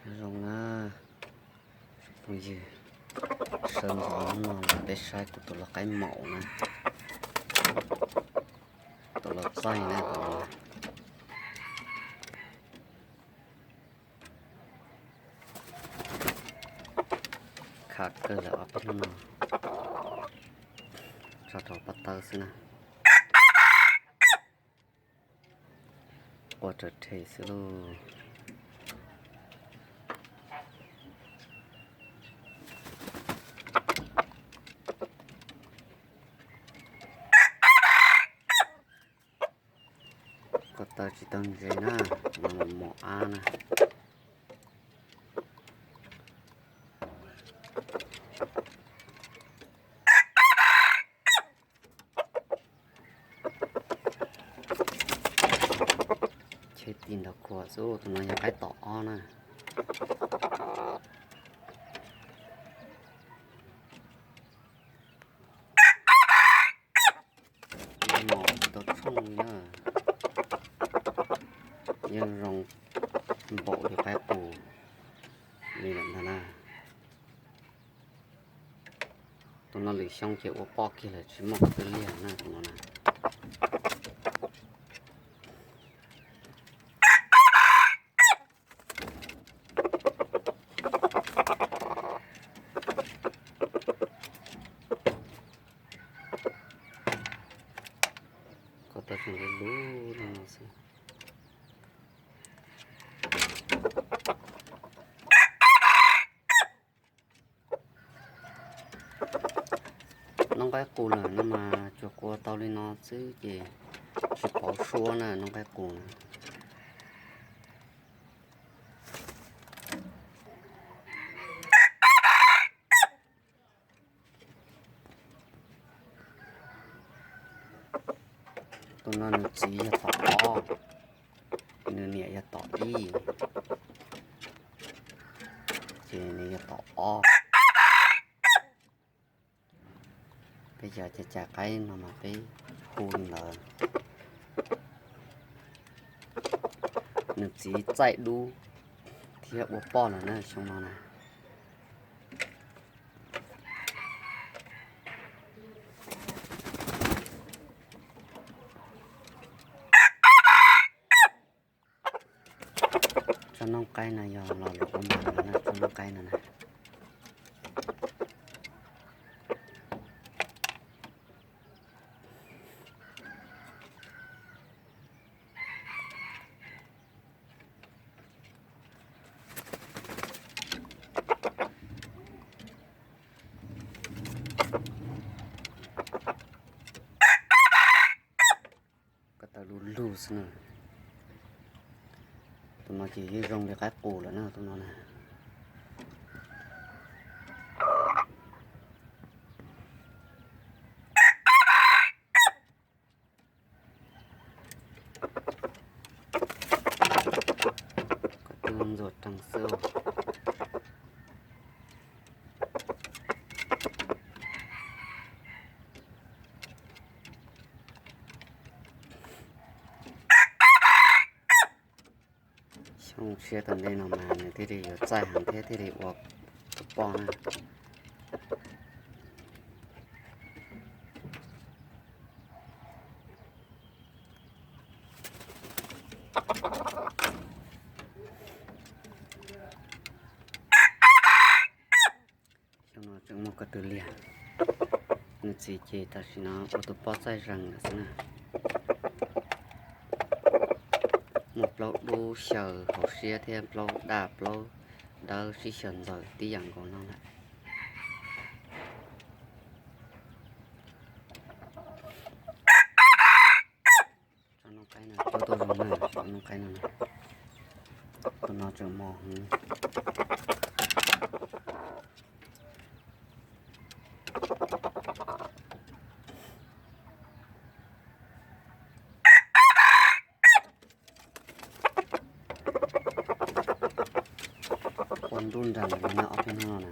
Nyob zoo na phooj ywg, sawv ntxov hnub no los peb saib kuv tus lau qaib maum na, tus lau txaij na, tus no kham kawg lawm ob peb hnub no, tso rau pob tawb xwb na. Qua raws rhe xwb lauj. Ko taw tsis tau ntses na, no mos ab na. Cheb ti nrog khuam xwb, tus no yog qaib tom ob na. Mos tsis tau tshooj li na, yeej zoo npaum li qaib qus li lawm ntag na. Tus no lwm xyoo ces ua poj kiag lawm tsis muaj qhov twg liag na tus no na. Ko taw tseem lub lub li no xwb. Noob qaib qus lawm no mas tsuas kua tau li no xwb ces tsis pauv suab na noob qaib qus na. Tus no nws txiv yog tom ob, nws niam yog tom ib, ces nws yog tom ob. Peb cov cai cai qaib no mas peb hu li ntawd. Nws txiv txaij dub thiab ua poj lawm na xyoo no na. Tsob noob qaib no yog los luam ua npag no na, tsob noob qaib no na. Ko taw lug lug xwb na. Tus no ces yeej zoo li qaib qus lawm na tus no na. Ko twb ntxuag reeg xwb. Xyoo tshiab tom ntej no mas nws thiaj li yuav txaij heev thiab thiaj li ua tus poj na. Xyoo no tseem muaj ko tw liag, nws txiv ces tam sim no ua tus poj txaij zeeg lawm xwb na. Muaj plaub dub xyaw hauv siab thiab plaub daj plaub dawb sib xyaw ntxaws tib yam nkaus no lawm. Tsob noob qaib no coob tuaj zoo na, tsob noob qaib no na. Tus no tseem mos heev. Ua nruj nreem li no ob peb hnub no na.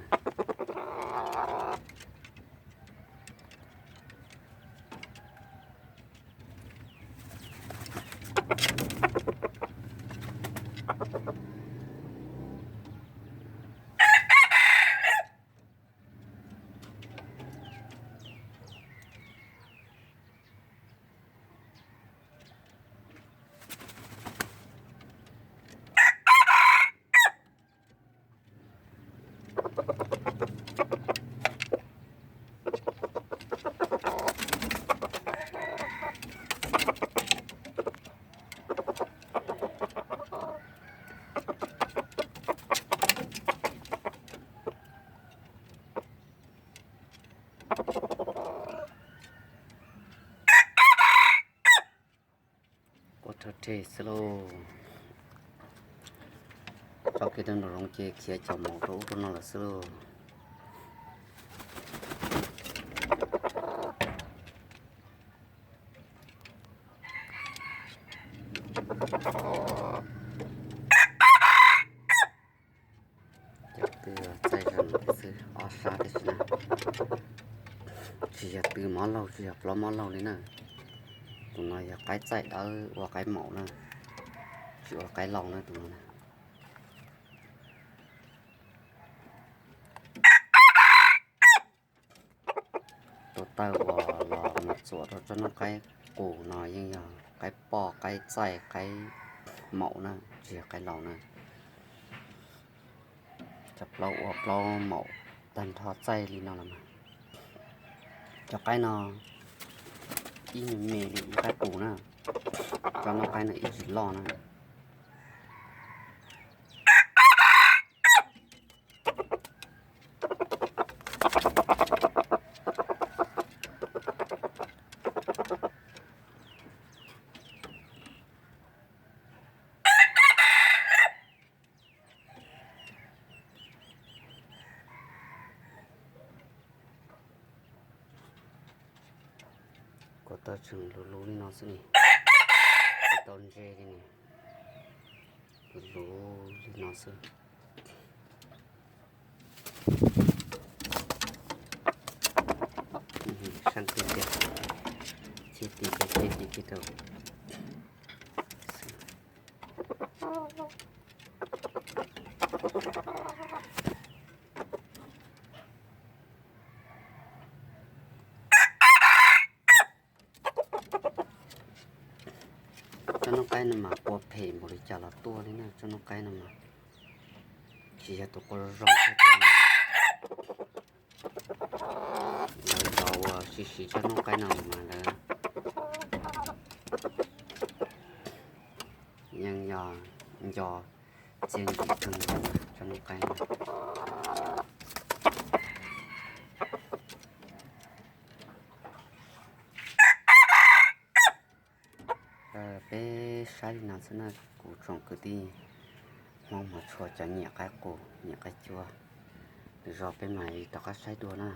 Rho rhe xwb lauj. Tso kiag rau nraum zoov ces khiav cov maum rau ub rau no lawm xwb lauj. Cov tw txaij zoo xwb, ob sab tib si na. Tsis yog tw mob laug, tsis yog plaub mob laug li na. Tus no yog qaib txaij dawb ua qaib maum na, tsis ua qaib laus na tus no na. Tus taw uas los mus txuam rau tsob noob qaib qus no yeej yog qaib poj, qaib txaij, qaib maum na, tsis yog qaib laus na. Cov plaub ua plaub maum tag nrho txaij li no los mas. Cov qaib no ib me me li ib qaib qus na, cov noob qaib no ib tsis loj na. Kuv tau tseem luv luv li no xwb ne, tsis tau ntse li ne, luv luv li no xwb. Sab twg tiag, cheb tis tiag, cheb tis kiag rau. Tsob noob qaib no mas qua phem npaum li cas los tuaj li na, tsob noob qaib no mas tsis yog tus qua zoo zoo. Lawv cov uas siv siv tsob noob qaib no mas lawv yeej yog nco txiaj ntsim kawg nkaus tsob noob qaib no. Peb saib li no xwb na, kuv tsoom kwv tij Hmoob hmov tshua cov nyiam qaib qus nyiam qaib cua, lwm zaus peb mam li rov qab saib dua na.